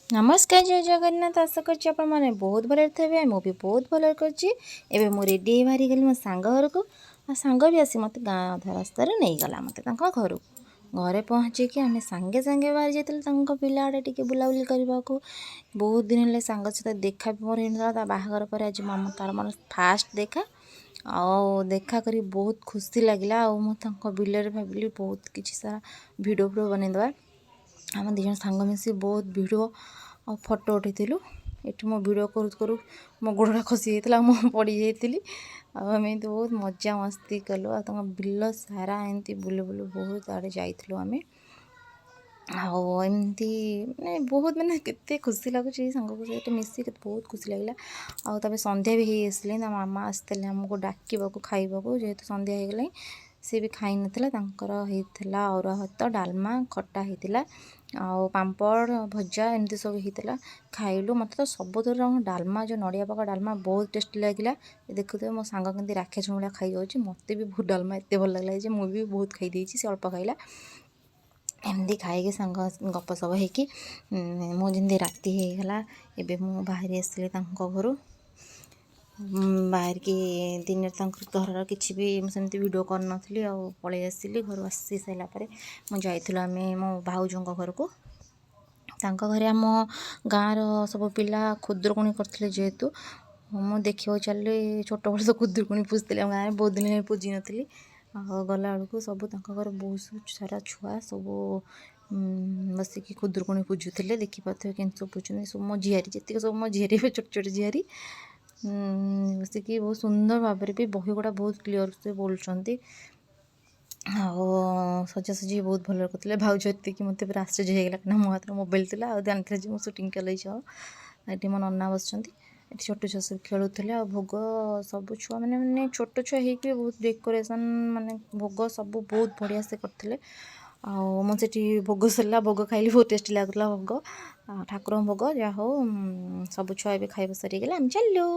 ନମସ୍କାର, ଜୟ ଜଗନ୍ନାଥ। ଆଶା କରୁଛି ଆପଣମାନେ ବହୁତ ଭଲରେ ଥିବେ। ମୁଁ ବି ବହୁତ ଭଲରେ କରୁଛି। ଏବେ ମୁଁ ରେଡ଼ି ହେଇ ବାହାରିଗଲି ମୋ ସାଙ୍ଗ ଘରକୁ। ଆଉ ସାଙ୍ଗ ବି ଆସି ମୋତେ ଗାଁ ଅଧା ରାସ୍ତାରେ ନେଇଗଲା ମୋତେ ତାଙ୍କ ଘରକୁ। ଘରେ ପହଞ୍ଚିକି ଆମେ ସାଙ୍ଗେ ସାଙ୍ଗେ ବାହାରି ଯାଇଥିଲୁ ତାଙ୍କ ବିଲ ଆଡ଼େ ଟିକେ ବୁଲାବୁଲି କରିବାକୁ। ବହୁତ ଦିନ ହେଲେ ସାଙ୍ଗ ସହିତ ଦେଖା ବି ମୋର ହେଇନଥିଲା। ତା ବାହାଘର ପରେ ଆଜି ମାମା ତାର ମୋର ଫାଷ୍ଟ ଦେଖା, ଆଉ ଦେଖା କରି ବହୁତ ଖୁସି ଲାଗିଲା। ଆଉ ମୁଁ ତାଙ୍କ ବିଲରେ ଭାବିଲି ବହୁତ କିଛି ସାରା ଭିଡ଼ିଓ ଫିଡ଼ିଓ ବନେଇଦେବା। ଆମେ 2 ଜଣ ସାଙ୍ଗ ମିଶି ବହୁତ ଭିଡ଼ିଓ ଆଉ ଫଟୋ ଉଠେଇଥିଲୁ। ଏଠି ମୋ ଭିଡ଼ିଓ କରୁ କରୁ ମୋ ଗୋଡ଼ଟା ଖସି ଯାଇଥିଲା, ମୁଁ ପଡ଼ିଯାଇଥିଲି। ଆଉ ଆମେ ଏମିତି ବହୁତ ମଜା ମସ୍ତି କଲୁ। ଆଉ ତାଙ୍କ ବିଲ ସାରା ଏମିତି ବୁଲୁ ବୁଲୁ ବହୁତ ଆଡ଼େ ଯାଇଥିଲୁ ଆମେ। ଆଉ ଏମିତି ମାନେ ବହୁତ ମାନେ କେତେ ଖୁସି ଲାଗୁଛି ସାଙ୍ଗକୁ ସହିତ ମିଶିକି, ବହୁତ ଖୁସି ଲାଗିଲା। ଆଉ ତାପରେ ସନ୍ଧ୍ୟା ବି ହେଇ ଆସିଲାଣି। ତା ମାମା ଆସିଥିଲେ ଆମକୁ ଡାକିବାକୁ ଖାଇବାକୁ, ଯେହେତୁ ସନ୍ଧ୍ୟା ହେଇଗଲାଣି, ସେ ବି ଖାଇନଥିଲା। ତାଙ୍କର ହେଇଥିଲା ଅରୁଆ ଭାତ, ଡାଲମା, ଖଟା ହେଇଥିଲା ଆଉ ପାମ୍ପଡ଼, ଭଜା ଏମିତି ସବୁ ହେଇଥିଲା। ଖାଇଲୁ। ମୋତେ ତ ସବୁଥିରୁ ଡାଲମା, ଯେଉଁ ନଡ଼ିଆ ପକା ଡାଲମା, ବହୁତ ଟେଷ୍ଟି ଲାଗିଲା। ଦେଖୁଥିବେ ମୋ ସାଙ୍ଗ କେମିତି ରାକ୍ଷସ ଭଳିଆ ଖାଇଯାଉଛି। ମୋତେ ବି ବହୁତ ଡାଲମା ଏତେ ଭଲ ଲାଗିଲା ଯେ ମୁଁ ବି ବହୁତ ଖାଇଦେଇଛି, ସେ ଅଳ୍ପ ଖାଇଲା। ଏମିତି ଖାଇକି ସାଙ୍ଗ ଗପ ସପ ହେଇକି ମୁଁ ଯେମିତି ରାତି ହେଇଗଲା। ଏବେ ମୁଁ ବାହାରି ଆସିଲି ତାଙ୍କ ଘରୁ। ବାହାରିକି ଦିନରେ ତାଙ୍କ ଘରର କିଛି ବି ମୁଁ ସେମିତି ଭିଡ଼ିଓ କରିନଥିଲି ଆଉ ପଳେଇ ଆସିଲି। ଘରୁ ଆସି ସାରିଲା ପରେ ମୁଁ ଯାଇଥିଲୁ ଆମେ ମୋ ଭାଉଜଙ୍କ ଘରକୁ। ତାଙ୍କ ଘରେ ଆମ ଗାଁର ସବୁ ପିଲା ଖୁଦୁରୁକୁଣୀ କରିଥିଲେ। ଯେହେତୁ ମୁଁ ଦେଖିବାକୁ ଚାଲିଲି, ଛୋଟବେଳୁ ତ ଖୁଦୁରୁକୁଣୀ ପୂଜିଥିଲି ଆମ ଗାଁରେ, ବହୁତ ଦିନ ହେଲାଣି ପୂଜି ନଥିଲି। ଆଉ ଗଲାବେଳକୁ ସବୁ ତାଙ୍କ ଘରେ ବହୁତ ସାରା ଛୁଆ ସବୁ ବସିକି ଖୁଦୁରୁକୁଣୀ ପୂଜୁଥିଲେ। ଦେଖିପାରୁଥିବେ କେମିତି ସବୁ ପୂଜୁଛନ୍ତି। ସବୁ ମୋ ଝିଆରୀ, ଯେତିକି ସବୁ ମୋ ଝିଆରୀ, ଏବେ ଛୋଟ ଛୋଟ ଝିଆରୀ ବସିକି ବହୁତ ସୁନ୍ଦର ଭାବରେ ବି ବହି ଗୁଡ଼ା ବହୁତ କ୍ଲିଅର୍ ସେ ବୋଲୁଛନ୍ତି। ଆଉ ସଜାସଜି ବହୁତ ଭଲରେ କରୁଥିଲେ। ଭାଉଜ ଏତିକି ମୋତେ ପୁରା ଆଶ୍ଚର୍ଯ୍ୟ ହେଇଗଲା, କାହିଁକିନା ମୋ ହାତରେ ମୋବାଇଲ୍ ଥିଲା ଆଉ ଜାଣିଥିଲେ ଯେ ମୁଁ ସୁଟିଂ ଚଲେଇଛି। ଆଉ ଏଠି ମୋ ନନା ବସିଛନ୍ତି। ଏଠି ଛୋଟ ଛୁଆ ସବୁ ଖେଳୁଥିଲେ। ଆଉ ଭୋଗ ସବୁ ଛୁଆମାନେ, ମାନେ ଛୋଟ ଛୁଆ ହେଇକି ବି ବହୁତ ଡେକୋରେସନ୍, ମାନେ ଭୋଗ ସବୁ ବହୁତ ବଢ଼ିଆ ସେ କରିଥିଲେ। ଆଉ ମୁଁ ସେଠି ଭୋଗ ସରିଲା, ଭୋଗ ଖାଇଲି, ବହୁତ ଟେଷ୍ଟି ଲାଗୁଥିଲା ଭୋଗ, ଠାକୁରଙ୍କ ଭୋଗ। ଯାହା ହଉ, ସବୁ ଛୁଆ ଏବେ ଖାଇବା ସରିଗଲା, ଆମେ ଚାଲିଲୁ।